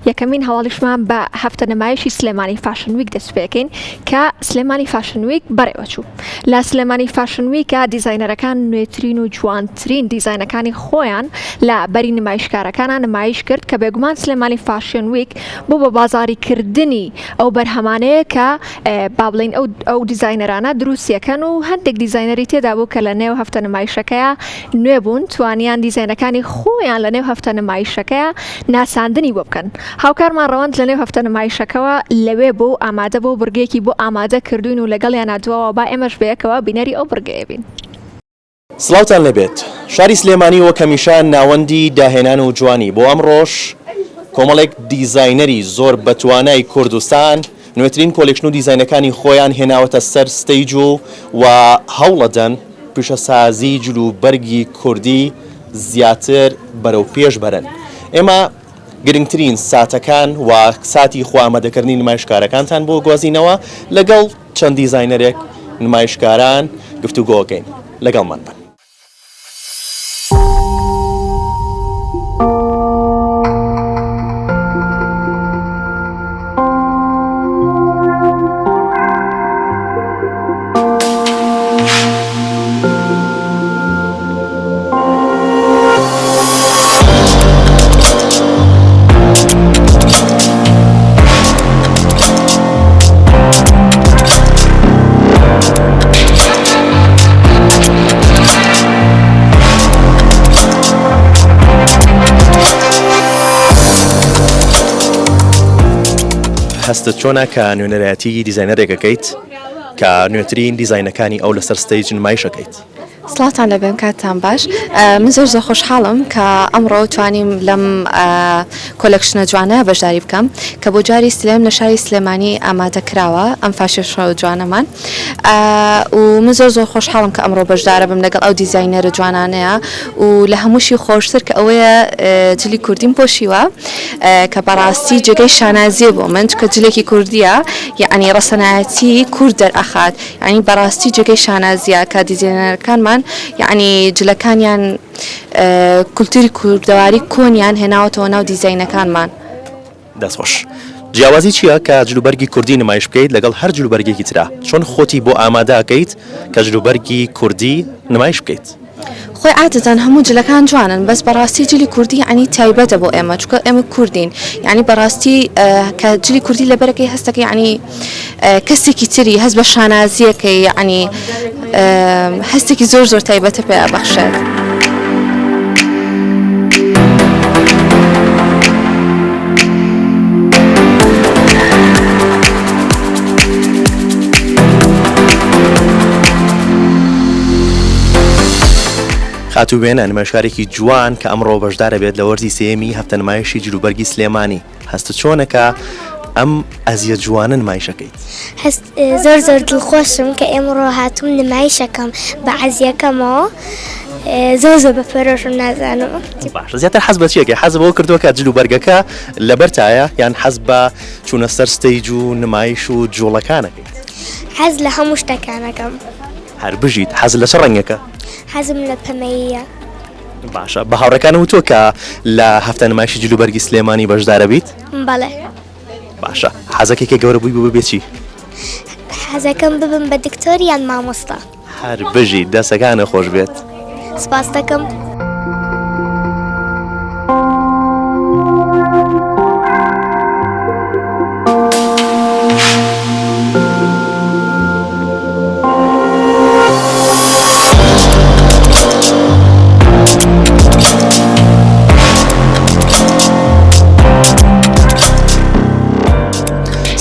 یەکەمین هەواڵیشمان بە هەفتە نمایشی سلێمانی Fashion Week دەست پێکەین کە سلێمانی Fashion Week بەڕێوەچوو. لە سلێمانی Fashion Week ە دیزاینەرەکان نوێترین و جوانترین دیزاینەکانی خۆیان لە بەری نمایشکارەکانە نمایش کرد کە بێگومان سلێمانی Fashion Week بۆ بە بازاری کردنی ئەو بەرهەمانەیە کە با بڵین ئەو ئەو دیزاینەرانە دروستیەکەن و هەندێک دیزاینەری تێدا بوو کە لە نێو هەفتە نمایشەکەیە نوێ بوون توانیان دیزاینەکانی خۆیان لە نێو هەفتە نمایشەکەیە ناساندنی بۆ بکەن. هاوکارمان ڕەوەند لە نێو هەفتە نمایشەکەوە لەوێ بوو و ئامادە بوو بڕگەیەکی بۆ ئامادە کردووین و لەگەڵیانا دواوە با ئێمەش بەیەکەوە بینەری ئەو بڕگەیە بین. سڵاوتان لێبێت. شاری سلێمانی وەک هەمیشە ناوەندی داهێنان و جوانی بۆ ئەمڕۆش کۆمەڵێک دیزاینەری زۆر بەتوانای کوردستان نوێترین collection و دیزاینەکانی خۆیان هێناوەتە سەر stage و و هەوڵەدەن پیشەسازی جلوبەرگی کوردی زیاتر بەرەو پێش بەرن. ئێمە گرنگترین ساتەکان و ساتی خۆ ئامادەکردنی نمایشکارەکانتان بۆ گوازینەوە لەگەڵ چەند دیزاینەرێک نمایشکاران گفتوگۆکەین لەگەڵمان بن. هەستت چۆنە کە نوێنەرایەتی دیزاینەرێک ئەکەیت کە نوێترین دیزاینەکانی ئەو لەسەر stage نمایش ئەکەیت؟ سڵاوتان لێبێم کاتتان باش من زۆر زۆر خۆشحاڵم کە ئەمڕۆ توانیم لەم collection ە جوانە بەشداری بکەم کە بۆ جاری سلێم لە شاری سلێمانی ئامادە کراوە ئەم fashion show جوانەمان و من زۆر زۆر خۆشحاڵم کە ئەمڕۆ بەشدارە بم لەگەڵ ئەو دیزاینەرە جوانانەیە و لە هەمووشی خۆشتر کە ئەوەیە جلی کوردیم پۆشیوە کە بەڕاستی جێگەی شانازیە بۆ من چکە جلێکی کوردیە یعنی ڕەسەنایەتی کورد دەرئەخات یەعنی بەڕاستی جێگەی شانازیە کە دیزێنەرەکانمان یەعنی جلەکانیان کولتوری کوردەواری کۆنیان هێناوەتەوە ناو دیزاینەکانمان. دەست خۆش. جیاوازی چیە کە جلوبەرگی کوردی نمایش بکەیت لەگەڵ هەر جلوبەرگێکی ترا؟ چۆن خۆتی بۆ ئامادە ئەکەیت کە جلوبەرگی کوردی نمایش بکەیت؟ خۆی عادەتەن هەموو جلەکان جوانن بەس بەڕاستی جلی کوردی یەعنی تایبەتە بۆ ئێمە چونکە ئێمە کوردین یەعنی بەڕاستی کە جلی کوردی لەبەرەکەی هەستەکەی یەعنی کەسێکی تری هەست بە شانازیەکەی یەعنی هەستێکی زۆر زۆر تایبەتە پێ ئەبەخشێت. خاتوو وێنە نمایشکارێکی جوان کە ئەمڕۆ بەشدارە بێت لە وەرزی سێیەمی هەفتە نمایشی جلوبەرگی سلێمانی هەستت چۆنە کە ئەم ئەزیە جوانە نمایشەکەیت؟ هەست زۆر زۆر دڵخۆشم کە ئێمڕۆ هاتووم نمایشەکەم بە عەزیەکەمەوە زۆر زۆر بە پەرۆشم نازانم. باشە زیاتر حەز بە چیەکەی حەز بەوە کردووە کە جلوبەرگەکە لەبەرتایە یان حەز بە چوونە سەر stage و نمایش و جوڵەکانەکەیت؟ حەز لە هەموو شتەکانەکەم. هەر بژیت حەزت لە چ ڕەنگێکە؟ حەزم لە پەمەییە. باشە بە هاوڕێکانت وتووە کە لە هەفتە نمایشی جلوبەرگی سلێمانی بەشدارە بیت؟ بەڵێ. باشە حەزەکەی کە گەورە بووی ببی چی؟ حەزەکەم ببم بە دکتۆر یان مامۆستا. هەر بژیت دەسەکانت خۆش بێت. سپاست دەکەم.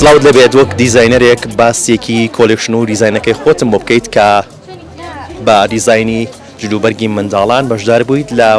سڵاوت لێبێت وەک دیزاینەرێک باسێکی collection و دیزاینەکەی خۆتم بۆ بکەیت کە بە دیزاینی جلوبەرگی منداڵان بەشدار بوویت لە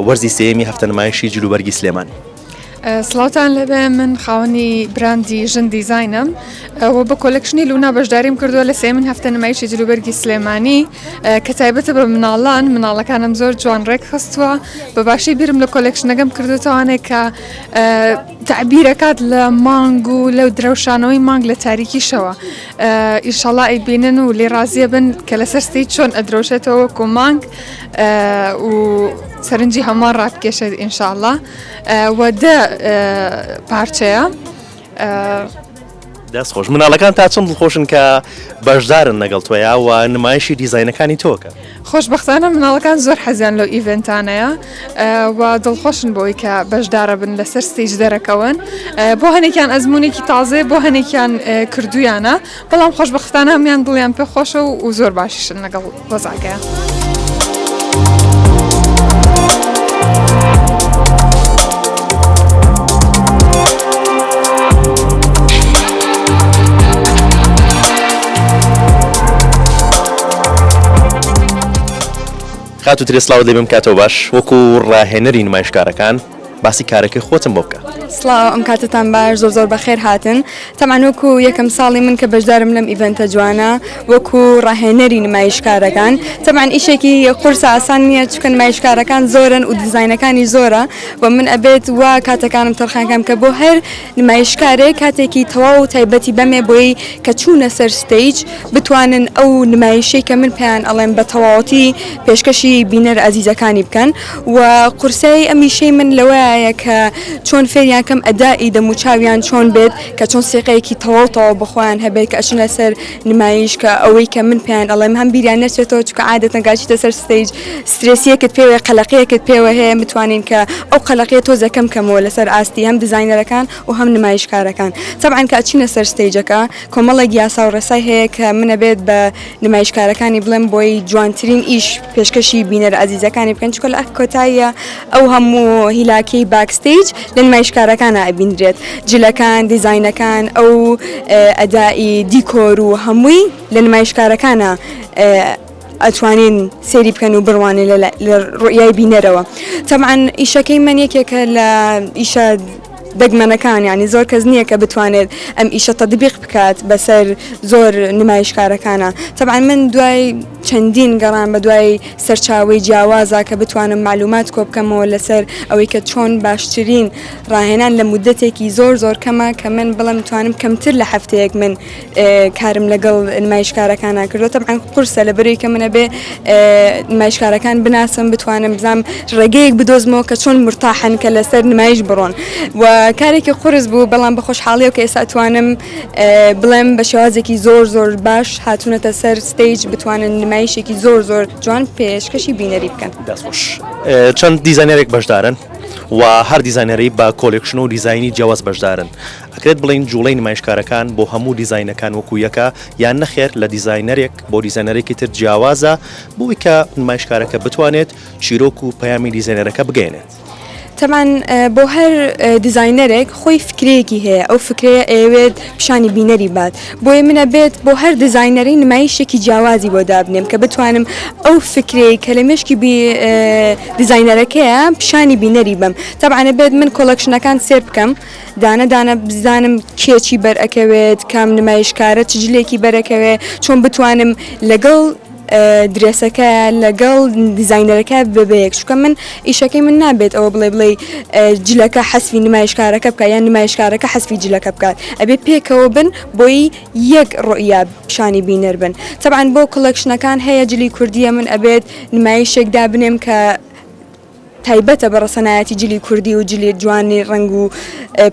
وەرزی سێیەمی هەفتە نمایشی جلوبەرگی سلێمانی. سڵاوتان لێبێ من خاوەنی براندی ژن دیزاینم و بە collection ی لونا بەشداریم کردووە لە سێمن هەفتە نمایشی جلوبەرگی سلێمانی کە تایبەتە بە مناڵان مناڵەکانم زۆر جوان ڕێک خستووە بە باشی بیرم لە collection ەکەم کردوتوانێک کە تەعبیرەکات لە مانگ و لەو درەوشانەوەی مانگ لە تاریکیشەوە ئیشەڵا ئەیبینن و لێ ڕازیە بن کە لەسەر stage چۆن ئەدرەوشێتەوە وەکو مانگ و. سەرنجی هەمووان ڕابکێشێت ئینشاءاللە و دە پارچەیە. دەست خۆش مناڵەکان تا چەند دڵخۆشن کە بەشدارن لەگەڵ تۆیا و نمایشی دیزاینەکانی تۆکە؟ خۆشبەختانە مناڵەکان زۆر حەزیان لەو event انەیە و دڵخۆشن بۆی کە بەشدارە بن لەسەر stage دەرەکەون بۆ هەنێکیان ئەزمونێکی تازەیە بۆ هەنێکیان کردویانە بەڵام خۆشبەختانە هەموویان دڵیان پێ خۆشە و زۆر باشیشن لەگەڵ وەزعەکەیان. خاتوو ترێ سڵاوت لێ بم کاتەوە باش وەکو ڕاهێنەری نمایشکارەکان باسی کارەکەی خۆتم بۆ بکە. سڵاو ئەم کاتەتان باش زۆر زۆر بەخێر هاتن تەبعەن وەکو یەکەم ساڵی من کە بەشدارم لەم event ە جوانە وەکو ڕاهێنەری نمایشکارەکان تەبعەن ئیشێکی قورسە ئاسان نییە چونکە نمایشکارەکان زۆرن و دیزاینەکانی زۆرە و من ئەبێت وا کاتەکانم تەرخانکەم کە بۆ هەر نمایشکارێک کاتێکی تەواو و تایبەتی بەمێ بۆی کە چوونە سەر stage بتوانن ئەو نمایشەی کە من پێیان ئەڵێم بە تەواوەتی پێشکەشی بینەر ئازیزەکانی بکەن و قورسایی ئەم ئیشەی من لەوەیە کە چۆن فێریان کەم ئەدائی دەموچاویان چۆن بێت کە چۆن سیقەیەکی تەواو تەواو بە خۆیان هەبێت کە ئەچنە سەر نمایش کە ئەوەی کە من پێیان ئەڵێم هەم بیریان نەچێتەوە چونکە عادەتەن کە ئەچیتە سەر stage سترێسیەکت پێوەیە قەلەقیەکت پێوە هەیە بتوانین کە ئەو قەلەقیە تۆزێ کەم کەمەوە لەسەر ئاستی هەم دیزاینەرەکان و هەم نمایشکارەکان تەبعەن کە ئەچینە سەر stage ەکە کۆمەڵێک یاسا و ڕێسای هەیە کە من ئەبێت بە نمایشکارەکانی بڵێم بۆی جوانترین ئیش پێشکەشی بینەرە ئازیزەکانی بکەن چونکە لە کۆتاییە ئەو هەموو هیلاکیەی backstage لە نمایشکارەکانە ئەبیندرێت جلەکان دیزاینەکان ئەو ئەدائی دیکۆر و هەمووی لە نمایشکارەکانە ئەتوانین سەیری بکەن و بڕوانین لە ڕوئیای بینەرەوە تەبعەن ئیشەکەی من یەکێکە لە ئیشە دەگمەنەکان یانی زۆر کەس نییە کە بتوانێت ئەم ئیشە تەدبیق بکات بەسەر زۆر نمایشکارەکانە تەبعەن من دوای چەندین گەڕان بە دوای سەرچاوەی جیاوازە کە بتوانم معلومات کۆ بکەمەوە لەسەر ئەوەی کە چۆن باشترین ڕاهێنان لە مودەتێکی زۆر زۆر کەمە کە من بڵێم توانم کەمتر لە هەفتەیەک من کارم لەگەڵ نمایشکارەکانە کردو تەبعەن قورسە لە بەرەی کە منە بێ نمایشکارەکان بناسم بتوانم بزانم ڕێگەیەک بدۆزمەوە کە چۆن مرتاحن کە لەسەر نمایش بڕۆن و کارێکی قورس بوو بەڵام بە خۆشحاڵیەوە کە ئێستا توانم بڵێم بە شێوازێکی زۆر زۆر باش هاتوونەتە سەر stage بتوانن نمایشێکی زۆر زۆر جوان پێشکەشی بینەری بکەن. دەستخۆش. چەند دیزاینەرێک بەشدارن و هەر دیزاینەرەی بە collection و دیزاینی جیاواز بەشدارن. ئەکرێت بڵێین جوڵەی نمایشکارەکان بۆ هەموو دیزاینەکان وەکو یەکە یان نەخێر لە دیزاینەرێک بۆ دیزاینەرێکی تر جیاوازە بۆی کە نمایشکارەکە بتوانێت چیرۆک و پەیامی دیزاینەرەکە بگەیەنێت؟ تەبعەن بۆ هەر دیزاینەرێک خۆی فکرەیەکی هەیە ئەو فکرەیە ئەیەوێت پیشانی بینەری بات بۆیە من ئەبێت بۆ هەر دیزاینەرەی نمایشێکی جیاوازی بۆ دابنێم کە بتوانم ئەو فکرەی کە لە مێشکی دیزاینەرەکەیە پیشانی بینەری بەم تەبعەن ئەبێت من collection ەکان سێر بکەم دانە دانە بزانم کێ چی بەر ئەکەوێت کام نمایشکارە چ جلێکی بەرەکەوێ چۆن بتوانم لەگەڵ dress ەکە لەگەڵ دیزاینەرەکە ببەیەک چونکە من ئیشەکەی من نابێت ئەوە بڵێ بڵێ جلەکە حەسفی نمایشکارەکە بکە یان نمایشکارەکە حەسفی جلەکە بکات ئەبێ پێکەوە بن بۆی یەک ڕۆیا پیشانی بینەر بن تەبعەن بۆ collection ەکان هەیە جلی کوردیە من ئەبێت نمایشێک دابنێم کە تایبەتە بە ڕەسەنایەتی جلی کوردی و جلی جوانی ڕەنگ و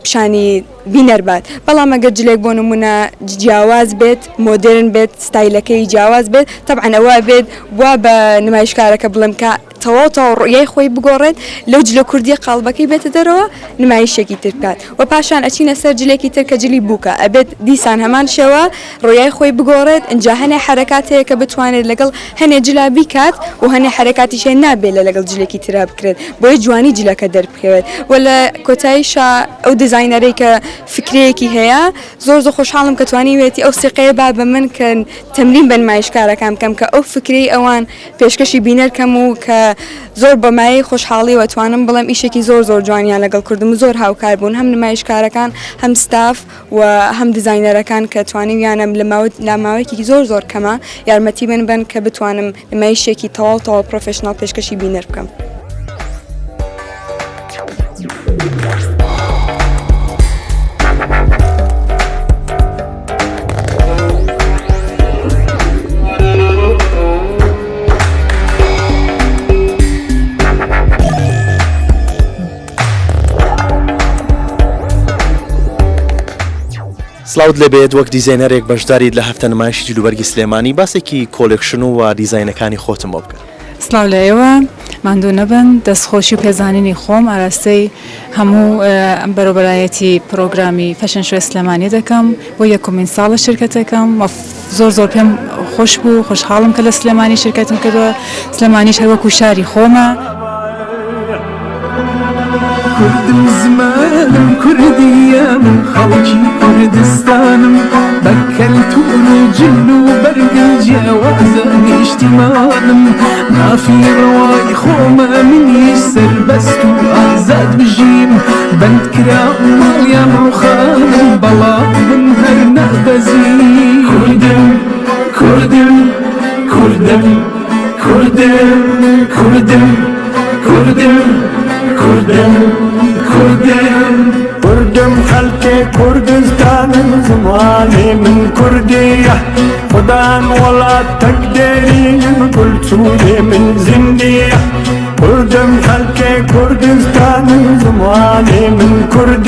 پیشانی بینەر بات بەڵام ئەگەر جلێک بۆ نمونە جیاواز بێت مۆدێرن بێت ستایلەکەی جیاواز بێت تەبعەن ئەوە بێت وا بە نمایشکارەکە بڵێم کە تەواو تەواو ڕوئیای خۆی بگۆڕێت لەو جلە کوردیە قاڵبەکەی بێتە دەرەوە نمایشێکی تر بکات و پاشان ئەچینە سەر جلێکی تر کە جلی بووکە ئەبێت دیسان هەمان شێوە ڕوئیای خۆی بگۆڕێت ئینجا هەنێ حەرەکات هەیە کە بتوانێت لەگەڵ هەنێ جلا بیکات و هەنێ حەرەکاتیش هەیە نابێت لە لەگەڵ جلێکی ترا بکرێت بۆیە جوانی جلەکە دەربکەوێت و لە کۆتاییشا ئەو دیزاینەرەی کە فکرەیەکی هەیە زۆر زۆر خۆشحاڵم کە توانیوێتی ئەو سیقەیە با بە من کە تەمرین بە نمایشکارەکان بکەم کە ئەو فکرەی ئەوان پێشکەشی بینەر کەم و کە زۆر بە مایەی خۆشحاڵیەوە توانم بڵێم ئیشێکی زۆر زۆر جوانیان لەگەڵ کردم و زۆر هاوکار بوون هەم نمایشکارەکان هەم ستاف و هەم دیزاینەرەکان کە توانیویانە لە ماوە لە ماوەیەکی زۆر زۆر کەمە یارمەتی من بەن کە بتوانم نمایشێکی تەواو تەواو professional پێشکەشی بینەر بکەم. سڵاوت لێبێت وەک دیزاینەرێک بەشداریت لە هەفتە نمایشی جلوبەرگی سلێمانی باسێکی collection و دیزاینەکانی خۆتم بۆ بکە. سڵاو لە ئێوە، ماندوو نەبن، دەستخۆشی و پێزانینی خۆم ئاراستەی هەموو بەرێوبەرایەتی پرۆگرامی fashion show ی سلێمانی دەکەم، بۆ یەکەمین ساڵە شرکەتەکەم و زۆر زۆر پێم خۆش بوو، خۆشحاڵم کە لە سلێمانی شرکەتم کردووە، سلێمانیش هەر وەکو شاری خۆمە. کوردم زمانم کوردیە من خەڵکی کوردستانم بە کەلتور و جل و بەرگم جیاوازە نیشتیمانم مافی ڕەوای خۆمە منیش سەربەست و ئازاد بژیم بەند کراو ماڵیان ڕوخانم بەڵام من هەر نەبەزیم کوردم کوردم کوردم کوردم کوردم کوردم کوردم کوردم کوردم خەلکێ کوردستانم زمانێ من کوردیە خودان وڵات تەک دێرینم کولتورێ من زیندیە کوردم خەلکێ کوردستانم زمانێ من کوردیە.